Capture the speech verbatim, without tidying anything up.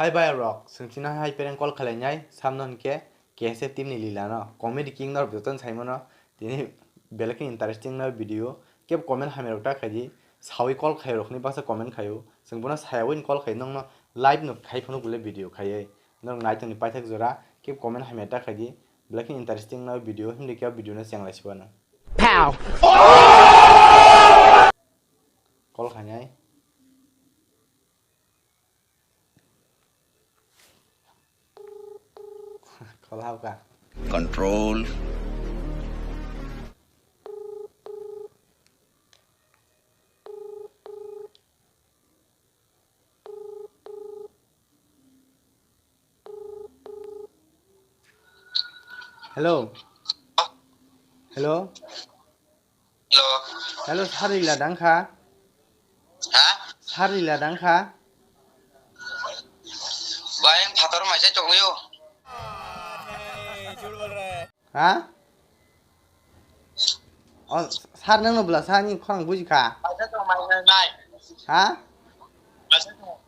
Hai bai rok, swngchino hai prank call khlainai, samno hinkhe K S F team ni lila no, comedy king no joto sai mano, tini belai khe interesting no video, kebo comment hamya rok ta khaidi, sawi call khai rok ni baksa comment khaio, swng bono sayawi call khai nokno live no khai phano gule video khaiwi, norok naitoni paithak jora, kebo comment hamya ta khaidi, belai khe interesting no video, hindi khe video no chenglai sibano. Pow! Call khainai. Call hauka. Control. Hello. Hello. Hello. Hello, sir rila dang kha? Ha? Sir rila dang kha? Bai, ang phator maisa chongyo. Ha? O, sir nang no bwla sa ni khorang buji kha? Maisa chong, mai, mai, mai. Ha? Maisa chong.